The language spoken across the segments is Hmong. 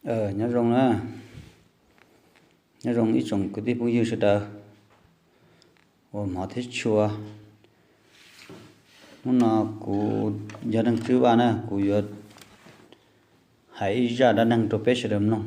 Nyob zoo na, nyob zoo ib tsoom kwv tij phooj ywg sawv daws uas hmov thiab tshua. Hnub no kuv yog Neej Tswb Vaj na, kuv yuav hais ib zaj dab neeg rau peb sawv daws mloog.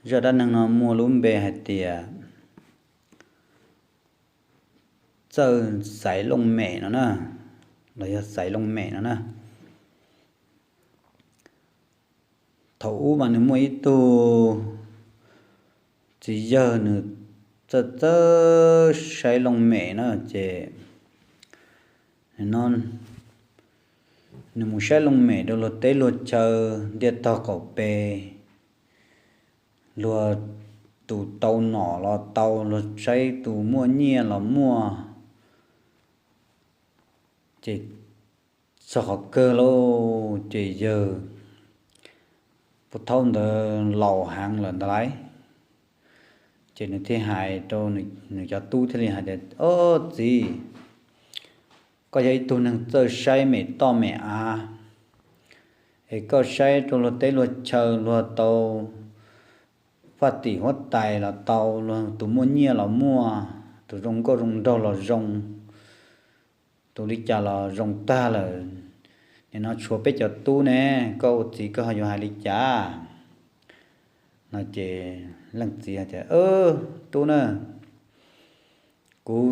Zaj dab neeg no muaj lub npe hais tias txawj xaiv looj mem no na, los yog xaiv looj mem no na. Thaum ub mas nws muaj ib tug txiv yawg, nws txawj txawj saib looj mem na, ces no nws mus saib looj mem rau luag teb luag chaw ntiaj tog qaum pes, luag tus tau nom los tau, luag saib tus muaj nyiaj los muaj. Ces txog qhov kawg lauj, ces yawg pub thaub ntawd laus heev lawm ntag lauj. Ces nws thiaj hais rau nws cov tub thiaj li hais tias, Ob txiv, koj yog ib tug neeg txawj saib mem toj mem av, es koj saib rau luag teb luag chaw luag tau faj tim huab tais los tau, luag tus muaj nyiaj los muaj, tus zoo nkauj zoo nraug los zoo, tus li cas los zoo tag lawm. Nim no tshuav peb cov tub ne, koj ua txiv koj ho yuav hais li cas? No ces leej txiv hais tias, Tub na, kuv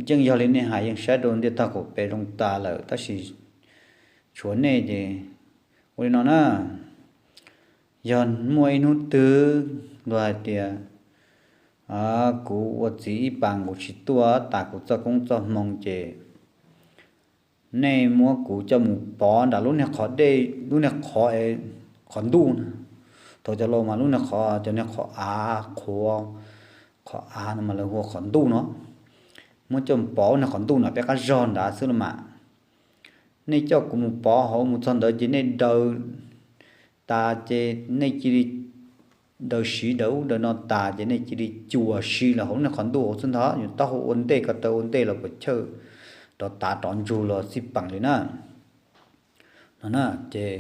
yeej yog li nej hais, yeej saib rau ntiaj tog qaum pes zoo tas lawm, tab sis tshuav nej ces ua li no na, yog muaj ib hnub twg luag hais tias kuv ua txiv ib pas nqus tsis tuaj tas kuv txoj koob txoj hmoo ces nej muab kuv coj mus pov nram lub niag qhov dej, lub niag qhov, qhov ntuj na. Thaum cov laus mas lub niag qhov, cov niag qhov av qhuav, qhov av no mas lawv hu ua qhov ntuj no. Muab coj mus pov niag qhov ntuj no peb qab zog nrad xwb los mas. Nej coj kuv mus pov hauv, mus txog ntawd ces nej daws tas ces nej cia li daws siv daws ub daws no tas ces nej cia li cuam si lawm hauv niag qhov ntuj hauv xwb ntag, yuav taub hau ua ntej ko taw ua ntej los puas chawj, rov tav rov ntsug los xij peem li na. No na, ces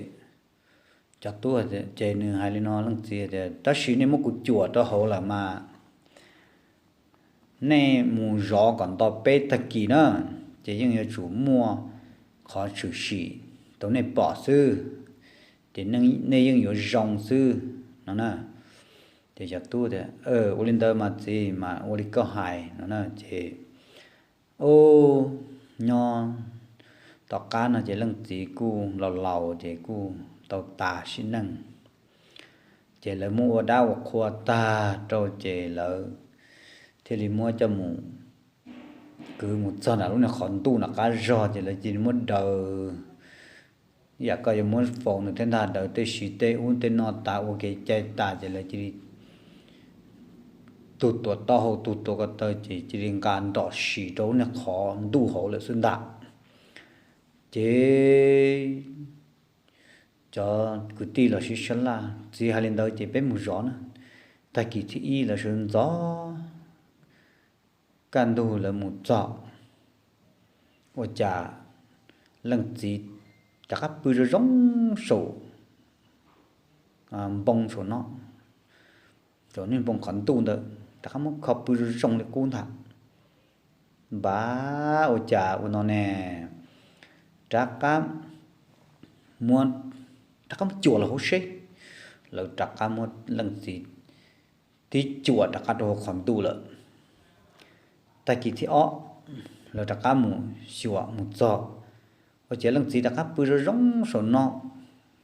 cov tub, ces nws hais li no, leej txiv tias, Tab sis nej muab kuv cuam rau hauv lawm mas nej mus zov kom nto peb tag kis na, ces yeej yuav tsum muaj qhov tshwm sim rau nej pom xwb, ces nej yeej yuav zoo xwb no na. Ces cov tub tias, Ua li ntawd mas txiv, mas ua li koj hais no na. Ces ub, nyob tom qab no ces leej txiv kuj laus laus ces kuj tau tas sim neej, ces lawv muab ua dab ua qhua tag rau ces lawv thiaj li muab coj mus kwv mus txog nram lub niag qhov ntuj nram qab zog ces lawv cia li muab daws, yam koj yuav muab faus nws thiab ntag, daws tej siv tej ub tej no tas ua kev cai tas ces lawv cia li tug tuam taub hau tug tuam ko taw ces cia li nqa nrom sim rau lub niag qhov ntuj hauv lawm xwb ntag. Ces cov kwv tij los sib sab laj, Txiv hais li ntawd ces peb mus zov na. Tag kis thib ib lawv sawv ntxov kaj ntug lawv mus txog, ua cas leej txiv rov qab pw zoo zoo saum npoo saum no, saum niag npoo qhov ntuj ntawd rov qab muab kho pw zoo zoo li qub ntag. Npab, ua cas ua no ne? Rov qab muab, rov qab muab cuam los hauv seb. Lawv rov qab muab leej txiv tib cuam rov qab rau hauv qhov ntuj lawm. Tag kis thib ob lawv rov qab mus xyuas mus txog, ua cas leej txiv rov qab pw zoo zoo saum no,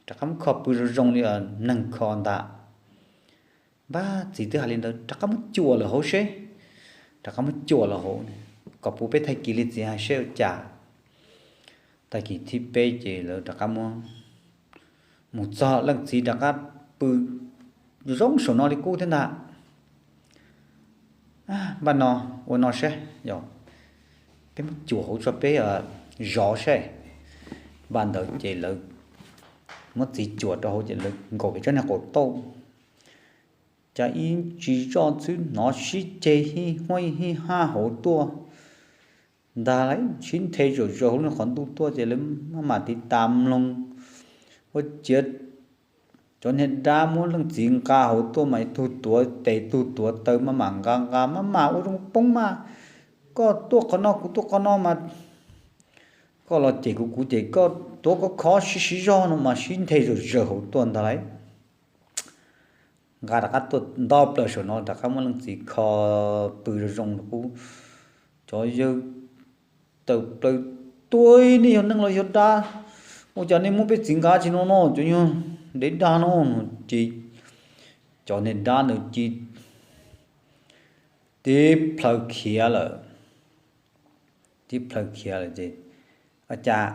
rov qab muab kho pw zoo zoo li neeg kho ntag. Npab, txiv twb hais li ntawd, rov qab muab cuam lawm hauv seb. Rov qab muab cuam lawm hauv, kom puas peb tag kis li txiv hais seb ua cas. Tag kis thib peb ces lawv rov qab muab mus txog, leej txiv rov qab pw zoo saum no li qub thiab ntag. Npaj no, ua no seb, yog peb muab cuam hauv tso peb zov seb. Npaj ntawd ces lawv muab txiv cuam rau hauv ces lawv nkaum pem tsob niag qaum tauj, cas ib ntsis zoj xwb hnov sib ceg hij huaj hij haj hauv tuaj ntag, sib nthe zom zaws hauv lub qhov ntuj tuaj ces lawv maj mam tiv tas mloog, ua ciav Cov niag dab muab leej txiv nqa hauv tuaj mas tug tuav tes tug tuav taw maj mam nqa nqa maj mam ua zoo poob mas, koj tuaj qhov no kuv tuaj qhov no mas, koj los cem kuv kuv cem koj, tuav koj khov sib sib zog no mas sib nthe zawm zawm hauv tuaj ntag lauj. Nqa rov qab tuaj nto plaws saum no rov qab muab leej txiv kho pw zoo zoo qub. Cov yawg tawm plaws, tuaj, nej yog neeg los yog dab? Ua cas nej muab peb txiv nqa tsis no no, cov yog dev dab no no ces cov niag dab ntawd cia li tib plhaw khiav lawm. Tib plhaw khiav lawm ces ua cas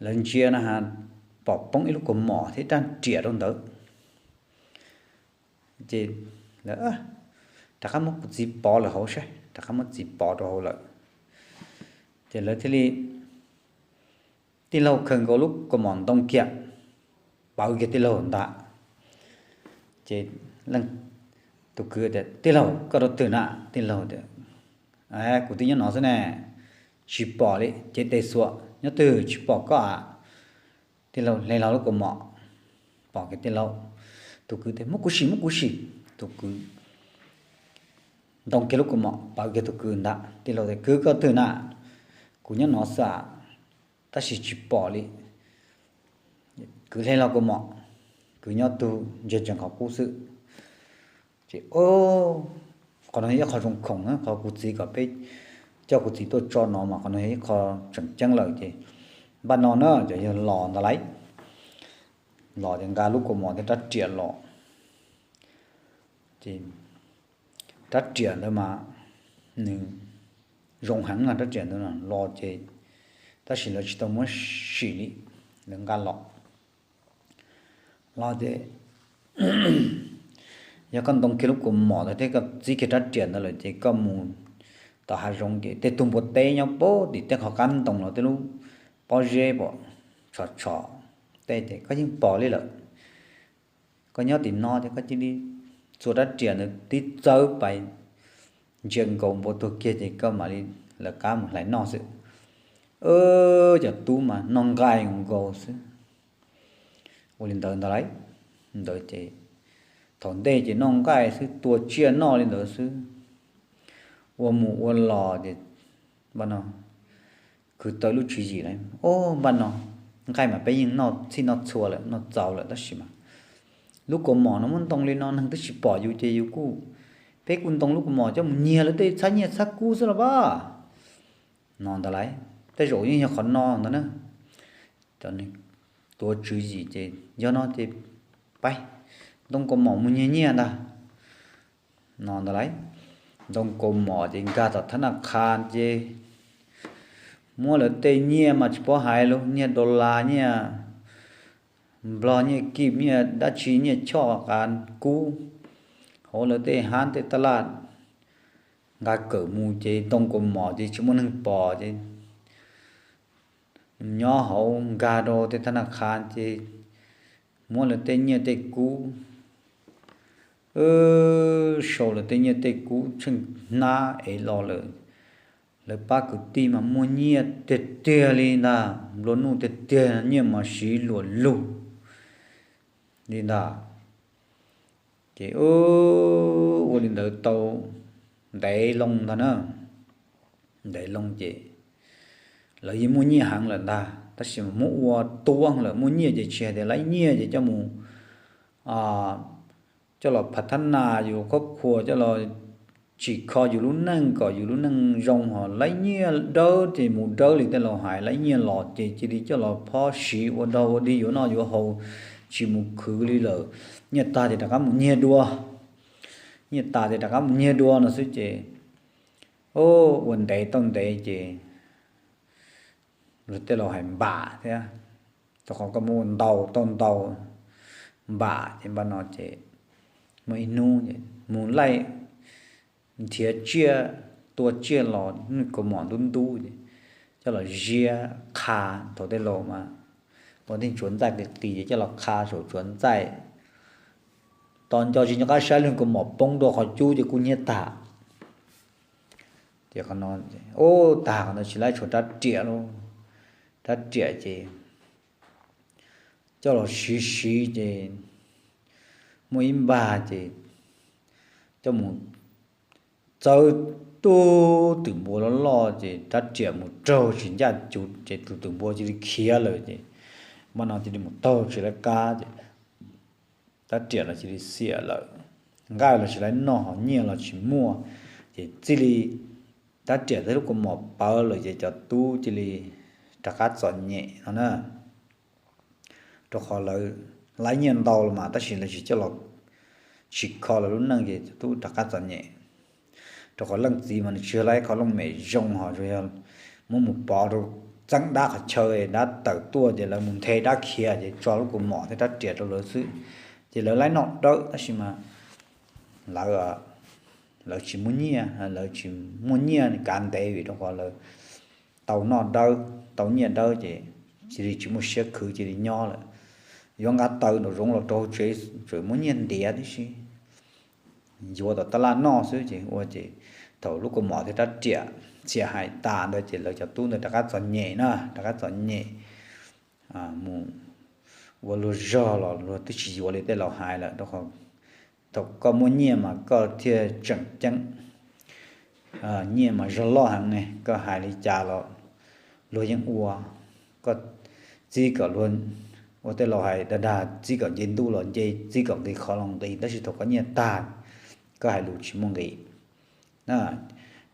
lawv ntsia na has, pom poob ib lub kaus mom thiab rab riam rau ntawd. Ces lawv rov qab muab kuv txiv pov lawm hauv saib, rov qab muab txiv pov rau hauv lawm. Ces lawv thiaj li, tij laug khaws nkaus lub kaus mom ntoo kiag, pawv kiag tij laug ntag. Ces tus kwv tias, tij laug, koj rau twg na? Tij laug tias, kuv twb nyob no xwb ne, tsis pom li, cev tes xuas, nyob twg tsis pom koj a. Tij laug hle hlo lub kaus mom, pom kiag tij laug. Tus kwv tias, muab kuv sim, muab kuv sim. Tus kwv ntoo kiag lub kaus mom pawv kiag tus kwv ntag. Tij laug tias, kwv, koj twg na? Kuv nyob no xwb a, tab sis tsis pom li. Kwv hle hlo kaus mom, kwv nyob tug ntsia ntsees qhov qub xwb. Ces qhov no yog ib qho zoo khoom, qhov kuv txiv kom peb coj kuv txiv tuaj tso no mas qhov no yog ib qho tseem ceeb lawm ces npaj no na, cov yawg los ntag lauj. Los ces nqa lub kaus mom thiab rab riam los. Ces rab riam ntawd mas nws zoo heev na, rab riam ntawd los ces, tab sis lawv tsis tau muab sim li, lawv nqa los. Los ces yog koj ntoo kiag lub kaus mom ntawd thiab koj txib kiag rab riam ntawd lawm ces koj mus tom hav zoov ces tej tug npua teb nyob puag tim tej qhov qab ntoo los tej lub pob zeb pom tshom tshom tej ces koj yeej pom li lawm. Koj nyob tim no ces koj cia li txua rab riam ntawd tib txawb pais ntsia nkaus npua tuag kiag ces koj mam li lawv qab mus hlais noj xwb. Cov tub mas noj nqaij nkaus xwb. Ua li ntawd ntag lauj. Ntawd ces thaum ntej ces noj nqaij xwb, tua tsiaj noj li ntawd xwb. Ua mus ua los ces npaj no khwv tau lub tswv yim lauj, o, npaj no nqaij mas peb yeej noj txhij noj txhua lawm, noj txaus lawm tab sis mas lub kaus mom no muab ntoo li no neeg twb tsis pom yus ces yus kuj, peb kuj ntoo lub kaus mom coj mus nyiag lawv tej txhab nyiaj txhab kub xwb los pab. No ntag lauj, tej zaum yeej yog qhov no ntag na. Cov neeg tuav tswv yim ces yog no ces pab ntoo kaus mom mus nyiag nyiaj ntag. No ntag lauj, ntoo kaus mom ces nkag tom thab naj qha ces muab lawv tej nyiaj mas tsis paub hais lus, nyiaj dollar, nyiaj nplog, nyiaj kib, nyiaj dab tsi, nyiaj choj qas kub hauv lawv tej hab tej taj laj, nqa kawm mus ces ntoo kaus mom ces tsis muaj neeg pom ces nyob hauv nkag rau tej thab naj qha ces muab lawv tej nyiaj tej kub, sau lawv tej nyiaj tej kub tsheej hnab ev los lawm. Lawv pab kwv tij mas muaj nyiaj tiag tiag li ntag, nplua nuj tiag tiag, nyiaj mas siv luam lug li ntag. Ces ua li ntawd tau ntev loo ntag na. Ntev loo ces lawv yeej muaj nyiaj heev lawm ntag, tab sis mas muab ua tuab lawm, muaj nyiaj ces tsis hais tias laib nyiaj ces coj mus, coj los phav thab nas yus qhuab qhuas, coj los tsim kho yus lub neej kom yus lub neej zoo, ho laib nyiaj dawb ces mus dawb li tej laus hais, laib nyiaj los ces cia li coj los phob siv ua dog ua dig yuav noj yuav haus, tsis mus khwv li lawm. Nyiaj tag ces rov qab mus nyiag dua, nyiaj tas ces rov qab mus nyiag dua no xwb ces ua ntev tau ntev ces luag tej laus hais npam thiab, rau qhov koj muab ua ntau tau ntau npam ces npaj no ces muaj ib hnub mus laij nrhiav tsiaj, tua tsiaj los kaus mom ntub ntub ces coj los ziab qha, thaum tej laus mas ua neej tsuav ntxaij qis qis ces coj los qha saum tsuav ntxaij, tos nco tsis nco qab saib lub kaus mom poob rau qhov cub ces kuj nyiag tag. Ces qhov no, ub, tag qhov no tsis laib tshuav rab riam lauj, rab riam ces coj los siv siv ces muaj ib npag ces coj mus txawb tub twm npua loj loj ces rab riam mus raug tsis ncaj cuv ces tus twm npua cia li khiav lawm ces npaj no cia li mus taug tsis lawv qab ces rab riam los cia li xiam lawm, nqaij los tsis lawv noj ho nyiaj los tsis muaj, ces txij li rab riam thiab lub kaus mom pawv lawm ces cov tub cia li rov qab txom nyem no na. Rau qhov lawv laib nyiaj ntau los mas tab sis lawv tsis coj los tsis kho lawv lub neej ces cov tub rov qab txom nyem. Rau qhov leej txiv mas nws tsis yog laib qhov looj mem zoo ho tsuas yog muab mus pov rau txeeb dab qhov chaw, dab tawm tuaj ces lawv mus nthe dab khiav ces tso lub kaus mom thiab rab riam rau lawv xwb, ces lawv laib noj dawb tab sis mas lawv lawv tsis muaj nyiaj, lawv tsis muaj nyiaj kav ntev vim rau qhov lawv tau noj dawb tau nyiaj dawb ces cia li tsis muaj siab khwv cia li nyob lawm. Yuav nqa taws nraum zoov los rau tsev tseem muab nyiaj ntiav tib si, yuav tom taj laj noj xwb ces ua ces thaum lub kaus mom thiab rab riam txhia hais tas ntawd ces lawv cov tub ntawd rov qab txom nyem na, rov qab txom nyem mus ua luag zog los luag twb tsis yuav li tej laus hais lawm rau qhov thaum koj muaj nyiaj mas koj thiaj tseem ceeb. Nyiaj mas zog loj heev ne, koj hais li cas los luag yeej ua. Koj txib kom luag, ua tej laus hais dag dag, txib kom nce ntuj los nce, txib kom nqis qhov los nqis, tab sis thaum koj nyiaj tag, koj hais lus tsis muaj nqis.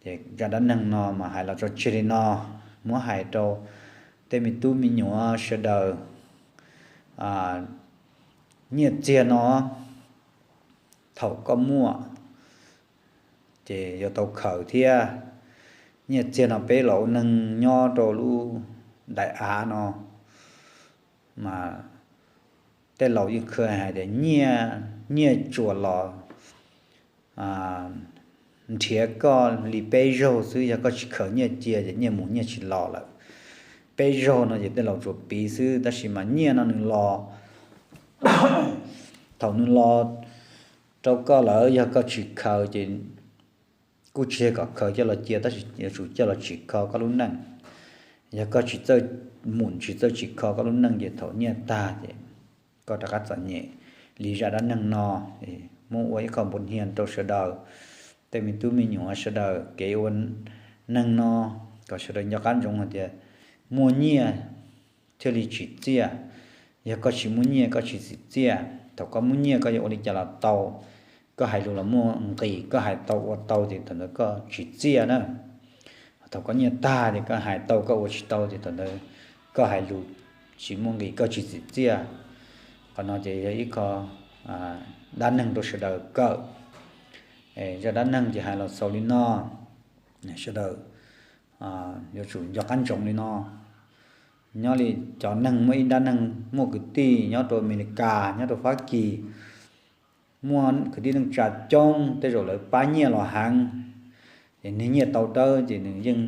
Ces zaj dab neeg no mas hais los tso tseg li no, muab hais rau tej me tub me nyuam sawv daws. Nyiaj txiag no thaum koj muaj ces yuav tau khaws thiab. Nyiaj txiag no peb los ua neeg nyob rau lub daim av no mas tej laus yeej khwv hais tias nyiaj, nyiaj tsuas los nrhiav koj li peb zaug xwb, yog koj tsis khaws nyiaj cia ces nyiaj mus nyiaj tsis los lawm. Peb zaug no ces tej laus tsuas piv xwb, tab sis mas nyiaj no nws los, thaum nws los rau koj lawm yog koj tsis khaws ces kuj tsis yog kom khaws coj los cia, tab sis yuav tsum coj los tsim kho koj lub neej. Yog koj tsis txawj mus tsis txawj tsim kho koj lub neej ces thaum nyiaj tag ces koj rov qab txom nyem. Li zaj dab neeg no muab ua ib qho npau hnia rau sawv daws, tej me tub me nyuam sawv daws kev ua neeg no, kom sawv daws nco qab ntsoov hais tias muaj nyiaj thiaj li tsim txiaj. Yog koj tsis muaj nyiaj koj tsis tsim txiaj, thaum koj muaj nyiaj koj yuav ua li cas los tau, koj hais lus los muaj nqis, koj hais tau ua tau ces thaum ntawd koj tsim txiaj na. Thaum koj nyiaj tag ces koj hais tau koj ua tsis tau ces thaum ntawd koj hais lus tsis muaj nqis koj tsis tsim txiaj. Qhov no ces yog ib qho dab neeg rau sawv daws kawm. Zaj dab neeg ces hais los xaus li no, sawv daws yuav tsum nco qab ntsoov li no. Nyob li cov neeg muaj ib dab neeg muaj kwv tij nyob rau Amelikas nyob rau Fab Kis, muaj kwv tij neej tsa coob tej zaum lawv pab nyiaj los heev, ces nws nyiaj tau dawb ces nws yeej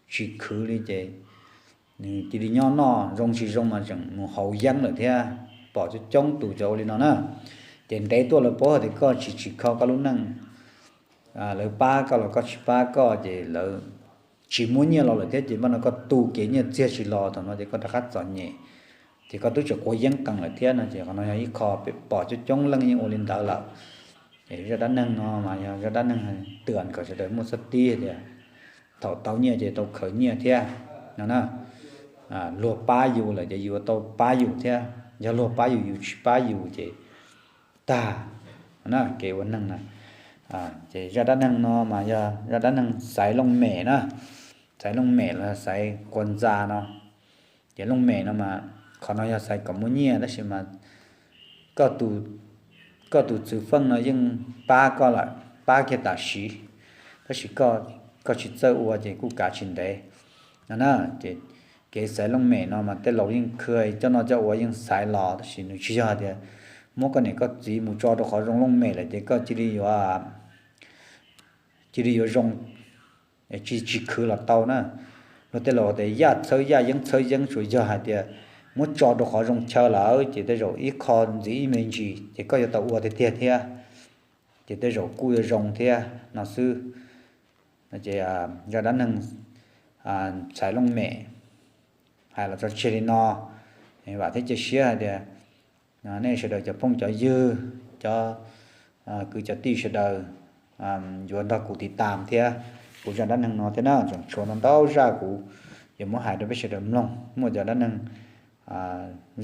tsis khwv li ces nws cia li nyob noj zoo tsis zoo mas tseem mus haus yeeb lawm thiab. Pom coob coob tus cov ua li no na, ces ntev tuaj lawv paub hais tias koj tsis tsim kho koj lub neej, lawv pab koj los koj tsis pab koj ces lawv tsis muab nyiaj los lawm thiab ces npaj no koj tu kev nyiaj txiag tsis los thaum no ces koj rov qab txom nyem, ces koj twb tseem quav yeeb qees lawm thiab no ces qhov no yog ib qho pom coob coob leej yeej ua li ntawd lawm. Ces zaj dab neeg no mas yog zaj dab neeg twm kom sawv daws muaj xab tib tias thaum tau nyiaj ces tau khaws nyiaj thiab no na. Luag pab yus lawm ces yus tau pab yus thiab, yog luag pab yus yus tsis pab yus ces tag na kev ua neeg na. Ces zaj dab neeg no mas yog zaj dab neeg xaiv looj mem na, xaiv looj mem los xaiv quas ntxa no. Ces looj mem no mas qhov no yog xaiv kom muaj nyiaj tab sis mas koj tus txwv feej no yeej pab koj lawm, pab kiag tam sim, tab sis koj tsis txawj ua ces kuj kav tsis ntev no na. Ces kev xaiv looj mem no mas tej laus yeej khw coj noj coj ua yeej xaiv los tab sis nws tsis yog tias muab koj niam koj txiv mus tso rau qhov zoo looj mem lawm ces koj cia li yuav cia li yuav zoo, tsis tsis khwv los tau na. Luag tej laus tias yaj txhawb yaj yeeb txhawb yeeb tsuas yog hais tias muab tso rau qhov zoo chaw lawm ces tej zaum ib qho ntxiv ib me ntsis ces koj yuav tau ua tiag tiag thiab, ces tej zaum kuj yuav zoo thiab no xwb. Ces zaj dab neeg xaiv looj mem hais los tso tseg li no. Vam thiab cia siab hais tias nej sawv daws cov phooj cov ywg, cov kwv cov tij sawv daws yuav nrog kuv tiv tam thiab kuv zaj dab neeg no thiab na. Tseem tshuav ntau ntau zaj kuv yuav muab hais rau peb sawv daws mloog. Muaj cov dab neeg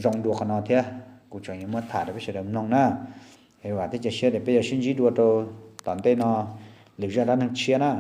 zoo dua qhov no thiab kuv tseem yuav muab tham rau peb sawv daws mloog na. Vam thiab cia siab tias peb yuav sib ntsib dua rau tom ntej no lwm zaj dab neeg tshiab na.